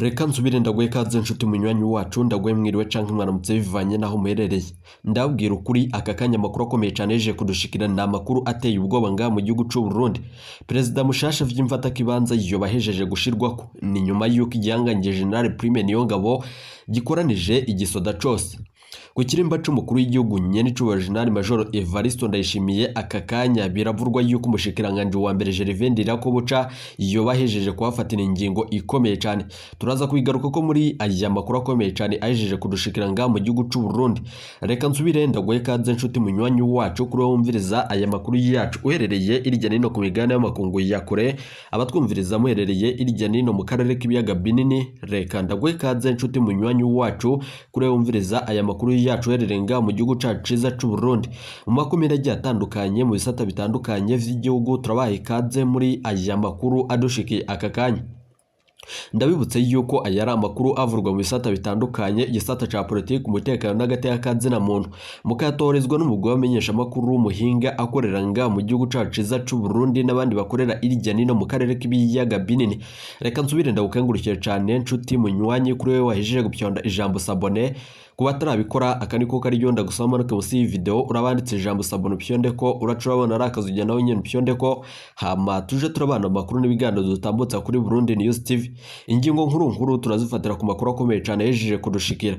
Reka nsubire ndaguhe ikaze nshuti munywanyi wacu, ndaguhe mwiriwe canke mwaramutse bivanye naho muherereye. Ndabwira ukuri, aka kanya amakuru akomeye cane yeje kudushikira ni amakuru ateye ubwoba ngaha mu gihugu c'u Burundi. Perezida mushasha vy'imfatakibanza yoba ahejeje gushirwako, ni nyuma y'uko igihangange General Prime Niyongabo gikoranije igisoda cose ku kirimba c'umukuru w'igihugu nyenicubahiro General Major Evaristo Ndayishimiye. Aka kanya biravurwa yuko umushikiranganji wa mbere Gervais Ndirakobuca yoba ahejeje kuhafatira ingingo ikomeye cane. Turaza kubigaruka ko muri aya makuru akomeye cane ahejeje kudushikira ngaha mu gihugu c'u Burundi. Reka nsubire ndaguhe ikaze nshuti munywanyi wacu, kuri wowe wumviriza aya makuru yacu uherereye irya nino ku migabane y'amakungu ya kure, abatwumviriza muherereye irya nino mu karere k'ibiyaga binini. Reka ndaguhe ikaze nshuti munywanyi wacu, kuri wowe wumviriza aya makuru yacu uherereye ngaha mu gihugu cacu ciza c'u Burundi, mu makomine agiye atandukanye, mu bisata bitandukanye vy'igihugu. Turabaha ikaze muri aya makuru adushikiye aka kanya. Ndabibutse yuko aya ari amakuru avurwa mu bisata bitandukanye, igisata ca politiki, umutekano n'agateka kazina muntu, mukayatorezwa n'umugwi w'abamenyeshamakuru w'umuhinga akorera ngaha mu gihugu cacu ciza c'u Burundi n'abandi bakorera irya nino mu karere k'ibiyaga binini. Reka nsubire ndagukengurukire cane nshuti munywanyi, kuri wewe wahejeje gupyonda ijambo s'abonner. Ku batarabikora, aka niko karyo ndagusaba, manuke munsi y'iyi video, urabanditse ijambo s'abonner, upyonde ko uraca urabona ari akazu, ujya nawe nyene upyonde ko, hama tuje turabana amakuru n'ibiganiro dutambutsa kuri Burundi News TV. Ingingo nkuru nkuru turazifatira ku makuru akomeye cane yejeje kudushikira.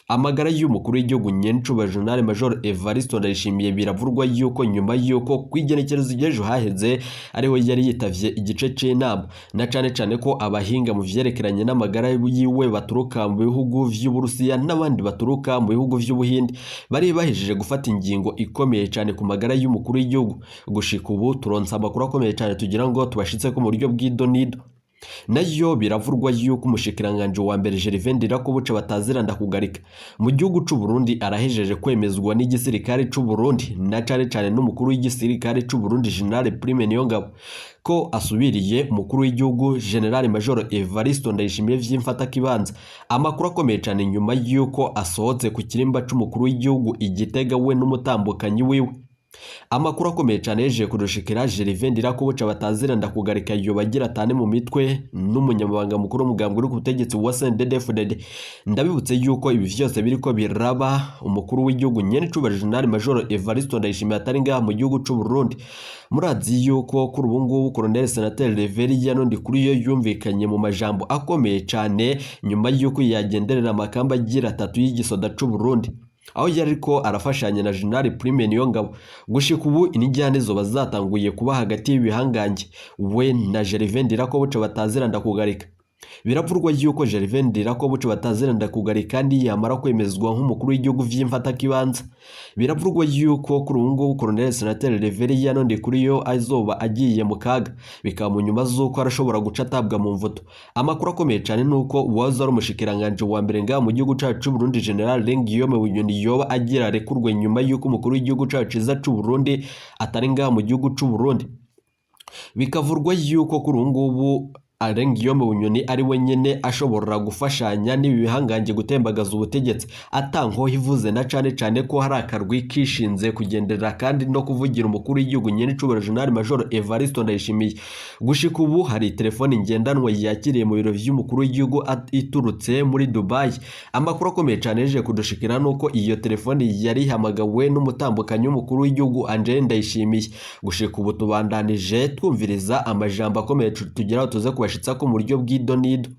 Amagara y'umukuru w'igihugu nyenicubahiro General Major Evaristo Ndayishimiye, biravurwa yuko nyuma yuko kw'igenekerezo ry'ejo haheze ariho yari yitavye igice c'inama, na cane cane ko abahinga mu vyerekeranye n'amagara yiwe baturuka mu bihugu vy'Uburusiya n'abandi baturuka mu bihugu vy'Ubuhinde bari bahejeje gufata ingingo ikomeye cane ku magara y'umukuru w'igihugu. Gushika ubu turonse amakuru akomeye cane tugira ngo tubashitseko mu buryo bw'idonido. Nayo biravurwa yuko umushikiranganji wa mbere Gervais Ndirakobuca batazira ndakugarika mu gihugu c'u Burundi arahejeje kwemezwa n'igisirikare c'u Burundi, na cane cane n'umukuru w'igisirikare c'u Burundi General Prime Niyongabo, ko asubiriye umukuru w'igihugu General Major Evaristo Ndayishimiye vy'imfatakibanza. Amakuru akomeye cane nyuma yuko asohotse ku kirimba c'umukuru w'igihugu i Gitega, we n'umutambukanyi wiwe. Amakuru akomeye cane yejeje kudushikira: Gervais Ndirakobuca batazira ndakugarika yoba agira atane mu mitwe n'umunyamabanga mukuru w'umugambwe uri ku butegetsi wa CNDD-FDD. Ndabibutse yuko ibi vyose biriko biraba umukuru w'igihugu nyenicubahiro General Major Evaristo Ndayishimiye atari ngaha mu gihugu c'u Burundi. Murazi yuko kuri ubu ngubu Colonel Senateri Reverien Ndikuriyo yumvikanye mu majambo akomeye cane nyuma yuko yagenderera amakamba agira atatu y'igisoda c'u Burundi, aho yariko arafashanya na General Prime Niyongabo. Gushika ubu inijyane zoba zatanguye kuba hagati y'ibihangange, we na Gervais Ndirakobuca batazira ndakugarika. Biravurwa yuko Gervais Ndirakobuca batazira ndakugarika kandi yamara kwemezwa nk'umukuru w'igihugu vy'imfatakibanza, biravurwa yuko kuri ubu ngubu Colonel Senateri Reverien Ndikuriyo azoba agiye mu kaga, bikaba mu nyuma z'uko arashobora guca atabwa mu mvuto. Amakuru akomeye cane nuko uwahoze ari umushikiranganji wa mbere ngaha mu gihugu cacu c'u Burundi General Guillaume Bunyoni yoba agira arekurwe nyuma yuko umukuru w'igihugu cacu ciza c'u Burundi atari ngaha mu gihugu c'u Burundi. Bikavurwa yuko kuri ubu ngubu Alain Guillaume Bunyoni ari we nyene ashobora gufashanya n'ibi bihangange gutembagaza ubutegetsi atankoho ivuze, na cane cane ko hari akarwi kishinze kugenderera kandi no kuvugira umukuru w'igihugu nyenicubahiro General Major Evaristo Ndayishimiye. Gushika ubu hari telefoni ngendanwa yakiriye mu biro vy'umukuru w'igihugu iturutse muri Dubai. Amakuru akomeye cane yeje kudushikira nuko iyo telefoni yari ihamagawe n'umutambukanyi w'umukuru w'igihugu Angel Ndayishimiye. Gushika ubu tubandanije twumviriza amajambo akomeye tugira tuze kubashitsa ko mu buryo bw'idonido.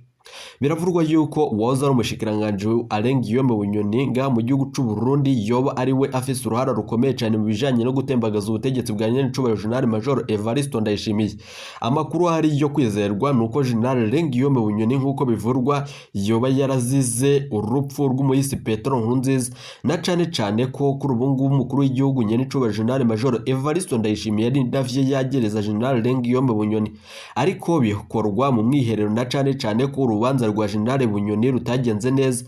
Biravurwa yuko uwahoze ari umushikiranganji Alain Guillaume Bunyoni ngaha mu gihugu c'u Burundi yoba ari we afise uruhara rukomeye cane mu bijanye no gutembagaza ubutegetsi bwa nyenicubahiro General Major Evaristo Ndayishimiye. Amakuru ahari yo kwizerwa nuko General Alain Guillaume Bunyoni, nk'uko bivurwa, yoba yarazize urupfu rw'umuhisi Petero Nkurunziza, na cane cane ko kuri ubu ngubu umukuru w'igihugu nyenicubahiro General Major Evaristo Ndayishimiye yari ndavye yagereza General Alain Guillaume Bunyoni, ariko bikorwa mu mwiherero, na cane cane ko urubanza rwa General Bunyoni rutagenze neza.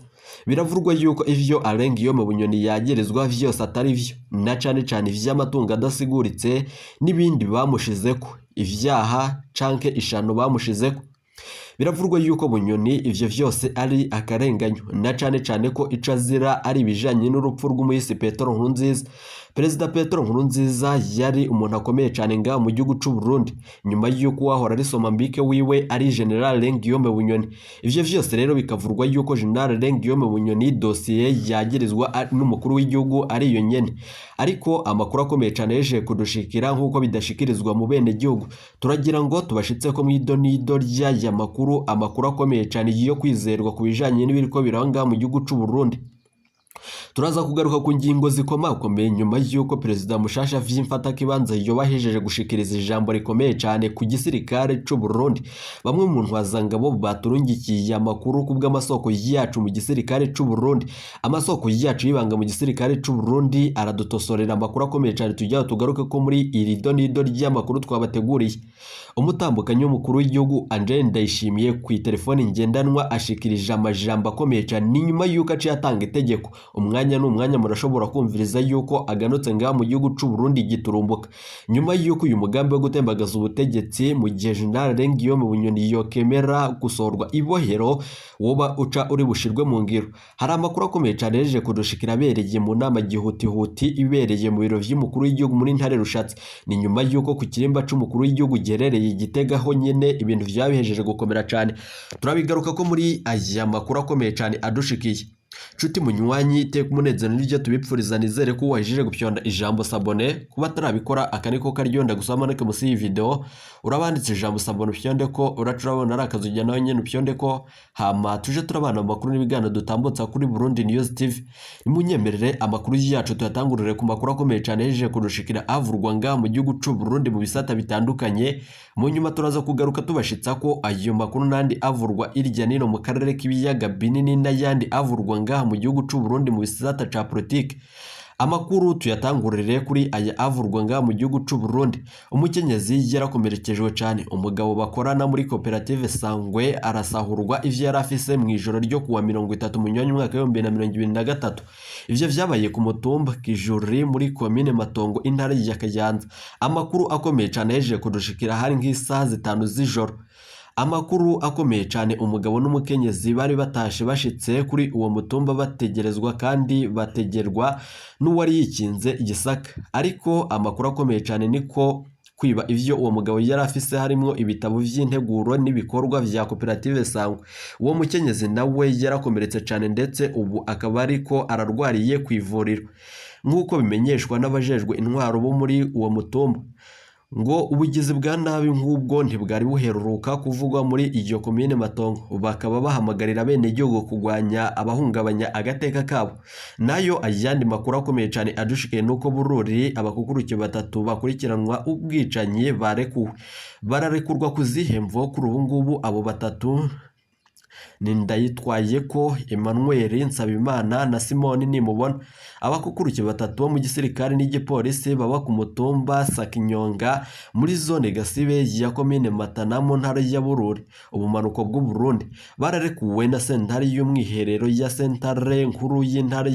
Biravurwa yuko ivyo Alain Guillaume Bunyoni yagerezwa vyose atari vyo, na cane cane ivy'amatungo adasiguritse n'ibindi bamushizeko, ivyaha canke ishano bamushizeko. Biravurwa yuko Bunyoni ivyo vyose ari akarenganyo, na cane cane ko ico azira ari ibijanye n'urupfu rw'umuhisi Petero Nkurunziza. Perezida Petero Nkurunziza yari umuntu akomeye cane ngaha mu gihugu c'u Burundi, nyuma y'uko uwahora ari Somambike wiwe ari General Guillaume Bunyoni. Ivyo vyose rero bikavurwa yuko General Guillaume Bunyoni dosiye yagirizwa n'umukuru w'igihugu ari iyo nyene. Ariko amakuru akomeye cane yeje kudushikira nk'uko bidashikirizwa mu bene gihugu, turagira ngo tubashitse ko mw'idonido ry'aya makuru, amakuru akomeye cane yo kwizerwa ku bijanye n'ibiriko biranga mu gihugu c'u Burundi. Turaza kugaruka ku ngingo zikomakomeye nyuma y'uko perezida mushasha vy'imfatakibanza yoba ahejeje gushikiriza ijambo rikomeye cane ku gisirikare c'u Burundi. Bamwe mu ntwazangabo baturungikiye amakuru ku bw'amasoko yacu mu gisirikare c'u Burundi. Amasoko yacu y'ibanga mu gisirikare c'u Burundi aradutosorera amakuru akomeye cane, tujya tugaruke ko muri iri donido ry'amakuru twabateguriye. Umutambukanyi w'umukuru w'igihugu Angel Ndayishimiye ku telefoni ngendanwa ashikirije amajambo akomeye cane, ni nyuma y'uko aciye atanga itegeko. Umwanya ni umwanya murashobora kumviriza yuko aganutse ngaha mu gihugu c'u Burundi giturumbuka, nyuma y'uko uyu mugambi wo gutembagaza ubutegetsi mu gihe General Guillaume Bunyoni yokemera gusorwa ibohero woba uca uri bushirwe mu ngiro. Hari amakuru akomeye cane yeje kudushikira abereye mu nama gihutihuti ibereye mu biro vy'umukuru w'igihugu muri Ntare Rushatsi. Ni nyuma y'uko ku kirimba c'umukuru w'igihugu giherereye i Gitega ho nyene ibintu vyabihejeje gukomera cane. Turabigaruka ko muri aya makuru akomeye cane adushikiye. Nshuti munywanyi, teka umunezero n'ibyo tubipfuriza, nizere ko wahejije gupyonda ijambo s'abonner. Kuba atarabikora aka niko karyo, ndagusaba maneke musi y'iyi video urabanditse ijambo s'abonner, upyonde ko uraca urabona ari akazu ujya nawe nyene upyonde ko, hama tuje turabana mu makuru n'ibiganiro dutambutsa kuri Burundi News TV. Nimunyemerere amakuru yacu tuyatangurire ku makuru akomeye cane yejeje kudushikira avurwa ngaha mu gihugu c'u Burundi mu bisata bitandukanye. Mu nyuma turaza kugaruka tubashitsa ko ayo makuru n'andi avurwa irya nino mu karere k'ibiyaga binini n'ayandi avurwa ngaha mu gihugu c'u Burundi mu bisata ca politike. Amakuru tuyatangurire kuri aya avurwa ngaha mu gihugu c'u Burundi. Umukenyezi yarakomerekejwe cane, umugabo bakorana muri koperative Sangwe arasahurwa ivyo yari afise mu ijoro ryo kuwa 30 Munyonyo umwaka 2023. Ivyo vyabaye ku mutumba Kijuri muri komine Matongo, intara ya Kayanza. Amakuru akomeye cane yejeje kudushikira hari nk'isaha 5 z'ijoro. Amakuru akomeye cane, umugabo n'umukenyezi bari batashe bashitse kuri uwo mutumba bategerezwa kandi bategerwa n'uwari yikinze igisaka. Ariko amakuru akomeye cane niko kwiba ivyo uwo mugabo yari afise, harimwo ibitabo vy'integuro n'ibikorwa vya koperative Sangwe. Uwo mukenyezi nawe yarakomeretse cane, ndetse ubu akaba ariko ararwariye ku ivuriro, nk'uko bimenyeshwa n'abajejwe intwaro bo muri uwo mutumba. Ngo ubugizi bwa nabi nk'ubwo ntibwari buheruka kuvugwa muri iyo komine Matongo, bakaba bahamagarira abenegihugu kurwanya abahungabanya agateka kabo. Nayo ayandi makuru akomeye cane adushikiye nuko Bururi abakukuruke batatu bakurikiranwa ubwicanyi barekuwe, bararekurwa ku zihe mvo? Kuri ubu ngubu abo batatu ni Ndayitwayeko Emmanuel, Nsabimana na Simoni Nimubona. Abakukuruke batatu bo mu gisirikare n'igipolisi baba ku mutumba Sakinyonga muri zone Gasibe ya komine Matana mu ntara ya Bururi, ubumanuko bw'u Burundi, bararekuwe na sentare y'umwiherero ya sentare nkuru y'intara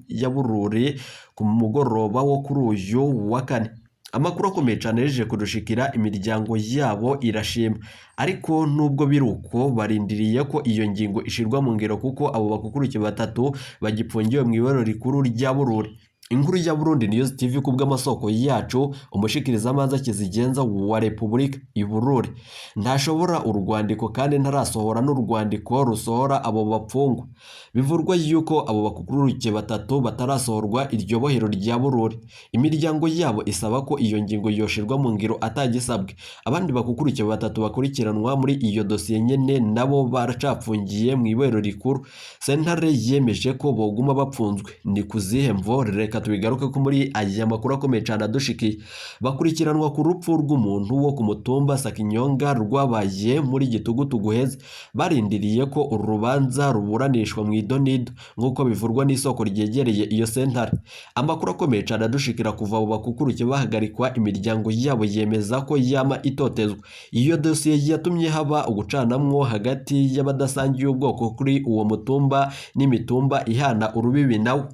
ya Bururi ku mugoroba wo kuri uyu wa kane. Amakuru akomeye cane yejeje kudushikira, imiryango yabo irashima, ariko nubwo biri uko barindiriye ko iyo ngingo ishirwa mu ngiro, kuko abo bakukuruke batatu bagipfungiwe mu ibaro rikuru rya Bururi. Inkuru ya Burundi News TV ku bw'amasoko yacu, umushikirizamanza kizigenza wa Republika i Bururi ntashobora urwandiko kandi ntarasohora n'urwandiko rusohora abo bapfungwa. Bivurwa yuko abo bakukuruke batatu batarasohorwa iryo bohero rya Bururi. Imiryango yabo isaba ko iyo ngingo yoshirwa mu ngiro atagisabwe. Abandi bakukuruke batatu bakurikiranwa muri iyo dosiye nyene nabo baracapfungiye mu ibohero rikuru. Sentare yemeje ko boguma bapfunzwe. Ni kuzihe mvo? Reka tubigaruke ko muri aya makuru akomeye cane adushikiye. Bakurikiranwa ku rupfu rw'umuntu wo ku mutumba Sakinyonga rwabaye muri Gitugutu guheze, barindiriye ko uru rubanza ruburanishwa mu idonido nk'uko bivurwa n'isoko ryegereye iyo sentare. Amakuru akomeye cane adushikira kuva abo bakukuruke bahagarikwa, imiryango yabo yemeza ko yama itotezwa. Iyo dosiye yatumye haba ugucanamwo hagati y'abadasangiye ubwoko kuri uwo mutumba n'imitumba ihana urubibi nawo.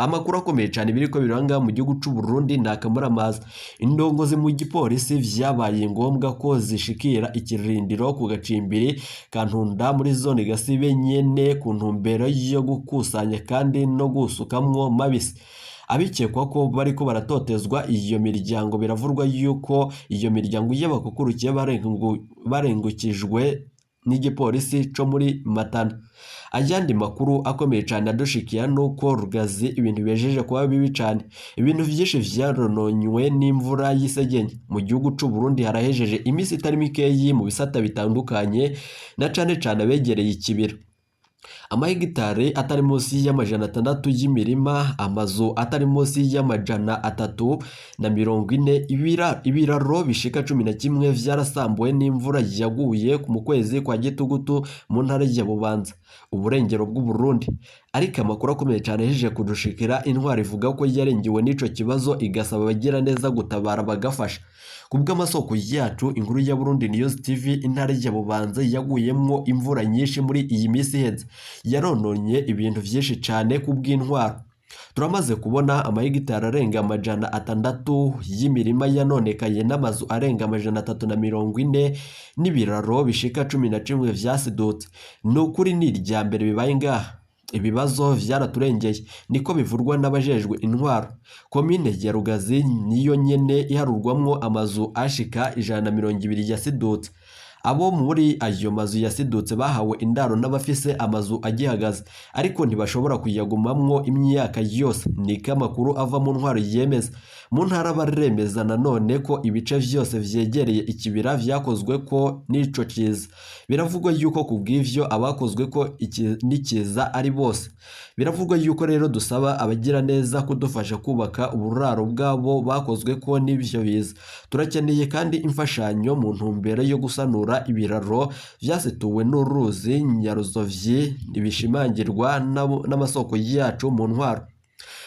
Amakuru akomeye cyane biriko biranga mu gihugu c'u Burundi ni akamaramaza. Indongozi mu gipolisi vyabaye ngombwa ko zishikira ikirindiro ku gacimbiri ka Ntunda muri zone Gasibe nyene ku ntumbero yo gukusanya kandi no gusukamwo mabisi abikekwa ko bariko baratotezwa iyo miryango. Biravurwa yuko iyo miryango y'abakukurukiye barengukijwe n'igipolisi co muri Matana. Ayandi makuru akomeye cane adushikiya nuko Rugazi ibintu bihejeje kuba bibi cane, ibintu vyinshi vyarononywe n'imvura y'isegenye. Mu gihugu c'u Burundi harahejeje imisi itari mikeyi mu bisata bitandukanye na cane cane abegereye ikibira. Amahegitari atari munsi y'600 y'imirima, amazu atari munsi y'340, ibiraro bishika 11 vyarasambuwe n'imvura yaguye mu kwezi kwa Gitugutu mu ntara ya Bubanza, uburengero bw'u Burundi. Ariko amakuru akomeye cane ahejeje kudushikira, intwari ivuga ko yarengewe n'ico kibazo igasaba abagiraneza gutabara bagafasha. Kubw'amasoko yacu, inkuru ya Burundi News TV, intara ya Bubanza yaguyemwo imvura nyinshi muri iyi minsi iheze yarononye ibintu vyinshi cane. Kubw'intwaro, turamaze kubona amahegitari arenga 600 y'imirima yanonekaye n'amazu arenga 340 n'ibiraro bishika 11 vyasidutse. Ni ukuri ni irya mbere bibaye ngaha, ibibazo vyaraturengeye, niko bivurwa n'abajejwe intwaro. Komine ya Rugazi niyo nyene iharurwamwo amazu ashika 120 yasidutse. Abo muri ayo mazu yasidutse bahawe indaro n'abafise amazu agihagaze, ariko ntibashobora kuyagumamwo imyaka yose, niko amakuru ava mu ntwaro yemeza. Mu ntara baremeza nanone ko ibice vyose vyegereye ikibira vyakozwe ko n'ico kiza. Biravugwa yuko kubw'ivyo abakozwe ko n'ikiza ari bose. Biravugwa yuko rero dusaba abagiraneza kudufasha kubaka uburaro bwabo bakozwe ko n'ivyo biza. Turakeneye kandi imfashanyo mu ntumbero yo gusanura ibiraro vyasituwe n'uruzi Nyaruzovyi, bishimangirwa n'amasoko yacu mu ntwaro.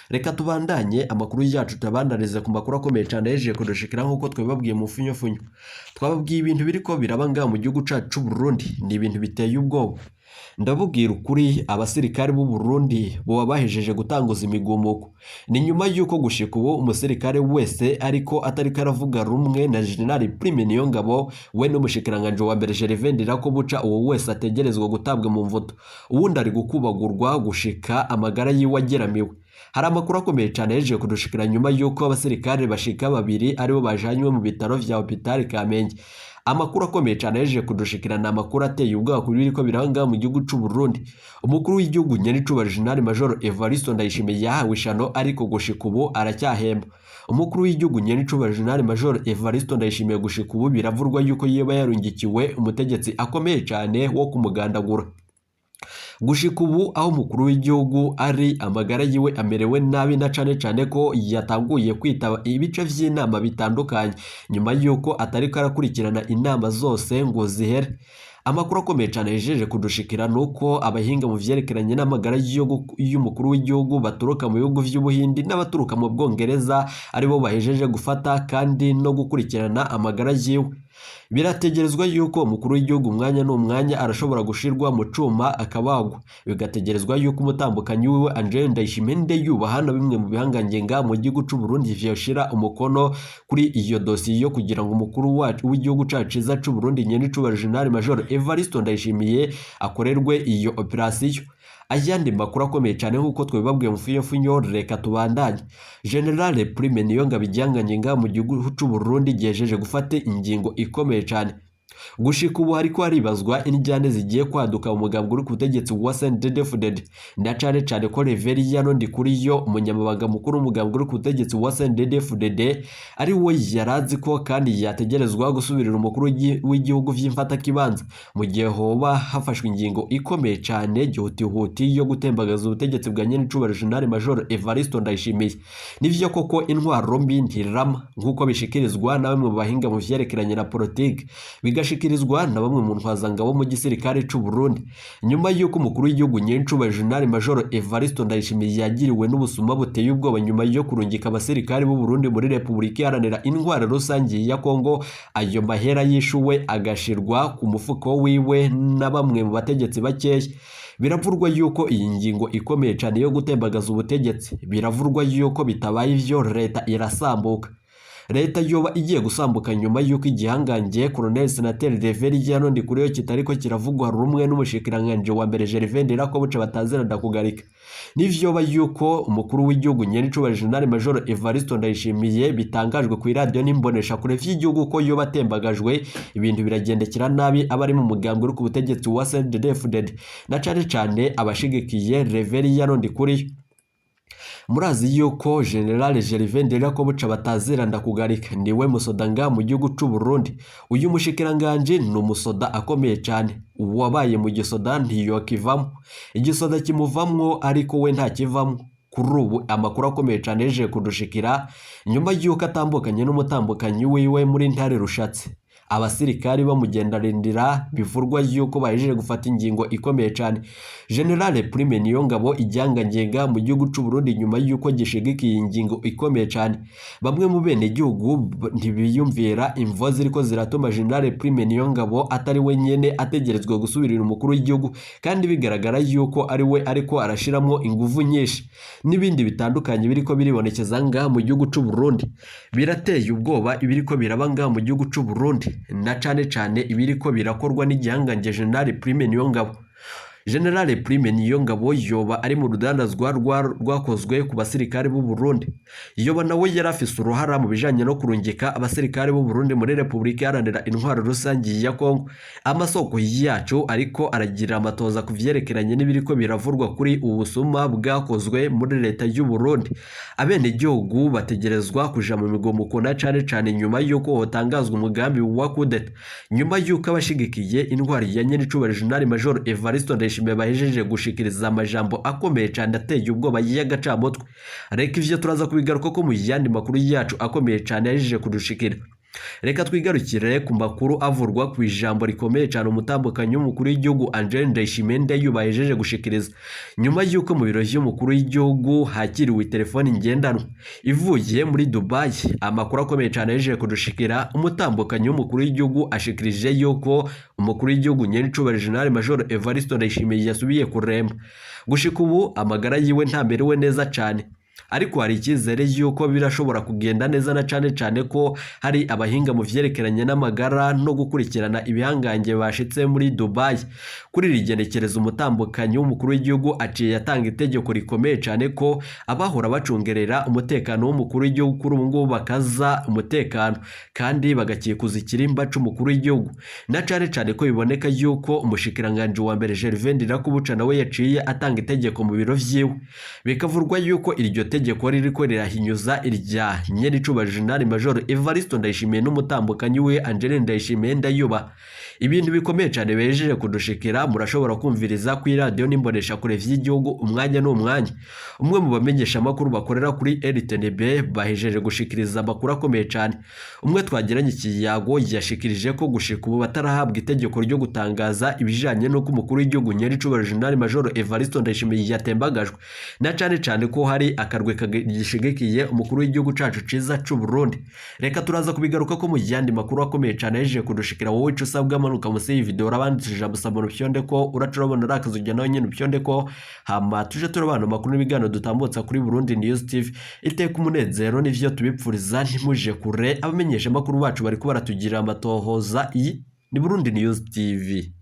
Reka tubandanye amakuru yacu, tuyabandanize ku makuru akomeye cane yahejeje kudushikira. Nk'uko twabibabwiye mu funyofunyo, twababwiye ibintu biriko biraba ngaha mu gihugu cacu c'u Burundi, ni ibintu biteye ubwoba. Ndabubwira ukuri, abasirikare b'u Burundi boba bahejeje gutanguza imigumuko. Ni nyuma y'uko gushika ubu umusirikare wese ariko atariko aravuga rumwe na General Prime Niyongabo we n'umushikiranganje wa mbere Gervais Ndirakobuca, uwo wese ategerezwa gutabwa mu mvuto, uwundi ari gukubagurwa gushika amagara yiwe ageramiwe. Hari amakuru akomeye cane yahejeje kudushikira nyuma y'uko abasirikare bashika babiri aribo bajanywe mu bitaro vya Hôpital Kamenge. Amakuru akomeye cane yahejeje kudushikira ni amakuru ateye ubwoba ku biriko biranga mu gihugu c'u Burundi. Umukuru w'igihugu nyenicubahiro General Major Evariste Ndayishimiye yahawe ishano, ariko gushika ubu aracyahemba. Umukuru w'igihugu nyenicubahiro General Major Evariste Ndayishimiye gushika ubu biravurwa yuko yoba yarungikiwe umutegetsi akomeye cane wo kumugandagura. Gushika ubu aho umukuru w'igihugu ari, amagara yiwe amerewe nabi, na cane cane ko yatanguye kwitaba ibice vy'inama bitandukanye nyuma y'uko atariko arakurikirana inama zose ngo zihere. Amakuru akomeye cane yahejeje kudushikira nuko abahinga mu vyerekeranye n'amagara y'umukuru w'igihugu baturuka mu bihugu vy'Ubuhindi n'abaturuka mu Bwongereza aribo bahejeje gufata kandi no gukurikirana amagara yiwe. Birategerezwa yuko umukuru w'igihugu umwanya n'umwanya arashobora gushirwa mu cuma akabagwa. Bigategerezwa yuko umutambukanyi wiwe Angel Ndayishimiye yubaha na bimwe mu bihangange nga mu gihugu c'u Burundi vyoshira umukono kuri iyo dosiye yo kugira ngo umukuru wacu w'igihugu cacu ciza c'u Burundi nyenicubahiro General Major Evariste Ndayishimiye akorerwe iyo operasiyo. Ayandi makuru akomeye cyane, nk'uko twabibabwiye mu funyofunyo, reka tubandanye. General Prime Niyongabo, igihangange nga mu gihugu c'u Burundi, gihejeje gufata ingingo ikomeye cyane. Gushika ubu hariko haribazwa indyane zigiye kwaduka mu mugambwe uri ku butegetsi wa CNDD-FDD, na cane cane ko Reveriyano Ndikuriyo, umunyamabanga mukuru w'umugambwe uri ku butegetsi wa CNDD-FDD, ari we yarazi ko kandi yategerezwa gusubirira umukuru w'igihugu vy'imfatakibanza mu gihe hoba hafashwe ingingo ikomeye cane gihutihuti yo gutembagaza ubutegetsi bwa nyenicubahiro General Major Evariste Ndayishimiye. Nivyo koko intwaro mbi ntirama, nk'uko bishikirizwa na bamwe mu bahinga mu vyerekeranye na politike, bigashikirizwa na bamwe mu ntwazangabo mu gisirikare c'u Burundi. Nyuma y'uko umukuru w'igihugu nyenicubahiro General Major Evariste Ndayishimiye yagiriwe n'ubusuma buteye ubwoba nyuma yo kurungika abasirikare b'u Burundi muri Repubulika Iharanira Intwaro Rusange ya Kongo, ayo mahera yishuwe agashirwa ku mufuko wiwe na bamwe mu bategetsi bakeya. Biravurwa yuko iyi ngingo ikomeye cane yo gutembagaza ubutegetsi, biravurwa yuko bitabaye ivyo leta irasambuka. Leta yoba igiye gusambuka nyuma y'uko igihangange Colonel Senateri Reverien Ndikuriyo kitariko kiravugwa rumwe n'umushikiranganje wa mbere Gervais Ndirakobuca batazira ndakugarika. Nivyoba yuko umukuru w'igihugu nyenicubahiro General Major Evariste Ndayishimiye bitangajwe ku iradiyo n'imbonesha kure vy'igihugu ko yoba atembagajwe, ibintu biragendekera nabi abari mu mugambwe uri ku butegetsi wa CNDD-FDD na cane cane abashigikiye Reverien Ndikuriyo. Murazi yuko General Gervais Ndirakobuca batazira ndakugarika niwe musoda nga mu gihugu c'u Burundi. Uyu mushikiranganje ni umusoda akomeye cane, uwabaye mu gisoda ntiyokivamo, igisoda kimuvamwo ariko we ntakivamwo. Kuri ubu amakuru akomeye cane yeje kudushikira nyuma y'uko atambukanye n'umutambukanyi wiwe muri Ntare Rushatsi, abasirikari bamugendarindira, bivurwa yuko bahejeje gufata ingingo ikomeye cane. General Prime Niyongabo igihangangenga mu gihugu c'u Burundi nyuma y'uko gishigikiye ingingo ikomeye cane, bamwe mu bene gihugu ntibiyumvira imvo ziriko ziratuma General Prime Niyongabo atari we nyene ategerezwa gusubirira umukuru w'igihugu, kandi bigaragara yuko ari we ariko arashiramwo inguvu nyinshi n'ibindi bitandukanye biriko biribonekeza ngaha mu gihugu c'u Burundi. Birateye ubwoba ibiriko biraba ngaha mu gihugu c'u Burundi, na cane cane ibiriko birakorwa n'igihangange General Prime Niyongabo. General Prime Niyongabo yoba ari mu rudandazwa rwakozwe ku basirikare b'u Burundi. Yoba nawe yari afise uruhara mu bijanye no kurungika abasirikare b'u Burundi muri Repubulika Iharanira Intwaro Rusangi ya Kongo. Amasoko yacu ariko aragira amatoza ku vyerekeranye n'ibiriko biravurwa kuri ubu busuma bwakozwe muri leta y'u Burundi. Abenegihugu bategerezwa kuja mu migomuko na cane cane nyuma y'uko hotangazwa umugambi wa kudeta, nyuma y'uko abashigikiye intwari ya nyenicubahiro General Major Evariste Ndayishimiye bahejeje gushikiriza amajambo akomeye cane ateye ubwoba y'agacamutwe. Reka ivyo turaza kubigaruka ko mu yandi makuru yacu akomeye cane yahejeje kudushikira. Reka twigarukire ku makuru avurwa ku ijambo rikomeye cyane umutambukanyi w'umukuru w'igihugu Angel Ndayishimiye Ndayubahejeje gushikiriza nyuma y'uko mu biro vy'umukuru w'igihugu hakiriwe telefoni ngendanwa ivuye muri Dubai. Amakuru akomeye cyane yahejeje kudushikira, umutambukanyi w'umukuru w'igihugu ashikirije yuko umukuru w'igihugu nyenicubahiro General Major Evariste Ndayishimiye yasubiye kuremba. Gushika ubu amagara yiwe ntamerewe neza cyane, ariko hari icyizere yuko birashobora kugenda neza, na cane cane ko hari abahinga mu vyerekeranye n'amagara no gukurikirana ibihangange bashitse muri Dubai. Kuri iri genekerezo umutambukanyi w'umukuru w'igihugu aciye atanga itegeko rikomeye cane ko abahora bacungerera umutekano w'umukuru w'igihugu kuri ubu ngubu bakaza umutekano kandi bagakikuza ikirimba c'umukuru w'igihugu, na cane cane ko biboneka yuko umushikiranganje wa mbere Gervais Ndirakobuca nawe yaciye atanga itegeko mu biro vyiwe. Bikavurwa yuko iryo tegeko ririko rirahinyuza irya nyenicubahiro General Major Evariste Ndayishimiye n'umutambukanyi we Angeline Ndayishimiye Ndayuba. Ibintu bikomeye cyane bejeje kudushikira, murashobora kumviriza ku iradiyo n'imbonesha kure vy'igihugu umwanya n'umwanya. Umwe mu bamenyesha amakuru bakorera kuri RTNB bahejeje gushikiriza amakuru akomeye cyane. Umwe twagiranye ikiyago yashikirije ko gushika ubu batarahabwa itegeko ryo gutangaza ibijanye n'uko umukuru w'igihugu nyenicubahiro General Major Evariste Ndayishimiye yatembagajwe, na cane cane ko hari akarwe kagishigikiye umukuru w'igihugu cacu ciza c'u Burundi. Reka turaza kubigaruka ko mu yandi makuru akomeye cyane yaje kudushikira. Wowe ico usabwa, manuka munsi y'iyi video urabandikishije ijambo sabona upyonde ko uraca urabona rakaza ujya nawe nyine upyonde ko, hama tuje turabana amakuru n'ibiganiro dutambutsa kuri Burundi News TV. Iteka umunezero n'ivyo tubipfuriza, ntimuje kure, abamenyesha amakuru bacu bariko baratugira amatohoza. Iyi ni Burundi News TV.